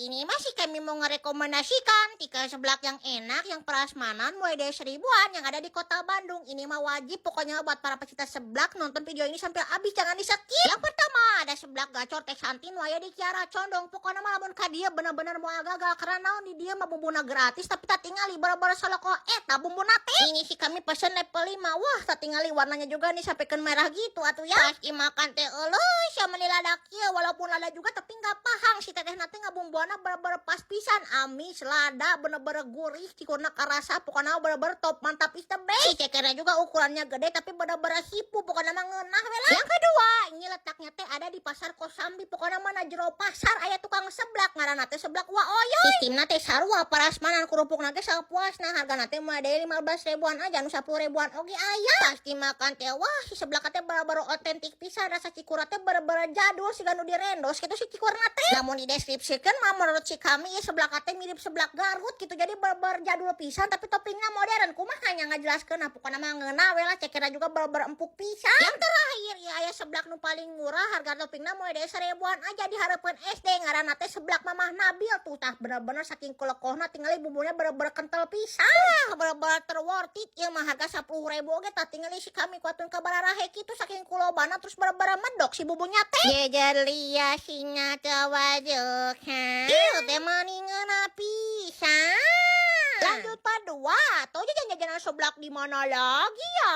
Ini masih kami mau ngerekomendasikan tiga seblak yang enak, yang prasmanan mulai dari seribuan yang ada di kota Bandung. Ini mah wajib pokoknya buat para pecinta seblak nonton video ini sampai habis, jangan di skip. Yang pertama ada seblak gacor Teh Santi nu aya di Kiara Condong. Pokoknya mah lamun ka dieu bener-bener moal gagal karena naon, di dieu mah bumbuna gratis, tapi tak tingali bener-bener saloko eta bumbuna teh. Ini sih kami pesen level 5. Wah, tak tingali warnanya juga nih sampai ke merah gitu atuh ya. Pas dimakan teh, euleuh, sia meni lada kieu, walaupun lada juga tapi nggak pahang si teteh nanti ngabumbuana bener-bener pas pisan, amis, lada, bener-bener gurih, cikurna karasa. Pokoknya bener-bener top, mantap, is the best. Si cekernya juga ukurannya gede tapi bener-bener hipu. Pokoknya mah ngeunah we lah. Yang kedua, ini letaknya teh ada di Pasar Kosambi. Pokoknya mana jero pasar aya tukang seblak, ngaranna teh Seblak Wa Oyoy. Sistemna teh sarua, parasmanan, kerupukna ge sapuasna. Hargana teh mulai dari 15 ribuan aja, nu 10 ribuan oge aya. Pasti makan teh, wah, si seblak teh bener-bener otentik pisan, rasa cikurna teh bener-bener jadul siga nu direndos gitu si cikurna teh. Lamun dideskripsikan mah, menurut si kami ya seblak teh mirip seblak Garut gitu, jadi bener-bener jadul pisan tapi toppingnya modern. Kumaha nya ngajelaskeun, nah, pokoknya mah ngeunah we lah. Cekerna juga bener-bener empuk pisan. Yang terakhir ya aya seblak nu paling murah, harga toppingna mulai dari seribuan aja di hareupeun SD, ngaranna teh Seblak Mamah Nabil. Tuh tah, bener-bener saking kulekohna, tinggali bumbunya bener-bener kental pisan. Wah, bener-bener ter worth it ieu mah, harga 10 ribu oge. Tah, tinggali si kami kuatun ka bararahe kitu saking kulobana, terus bener-bener medok si bumbunya teh. Jejer lia singa tawajuk ha. Ieu teh mani ngeunah pisan. Lanjut part 2 atau jajan-jajanan seblak di mana lagi ya?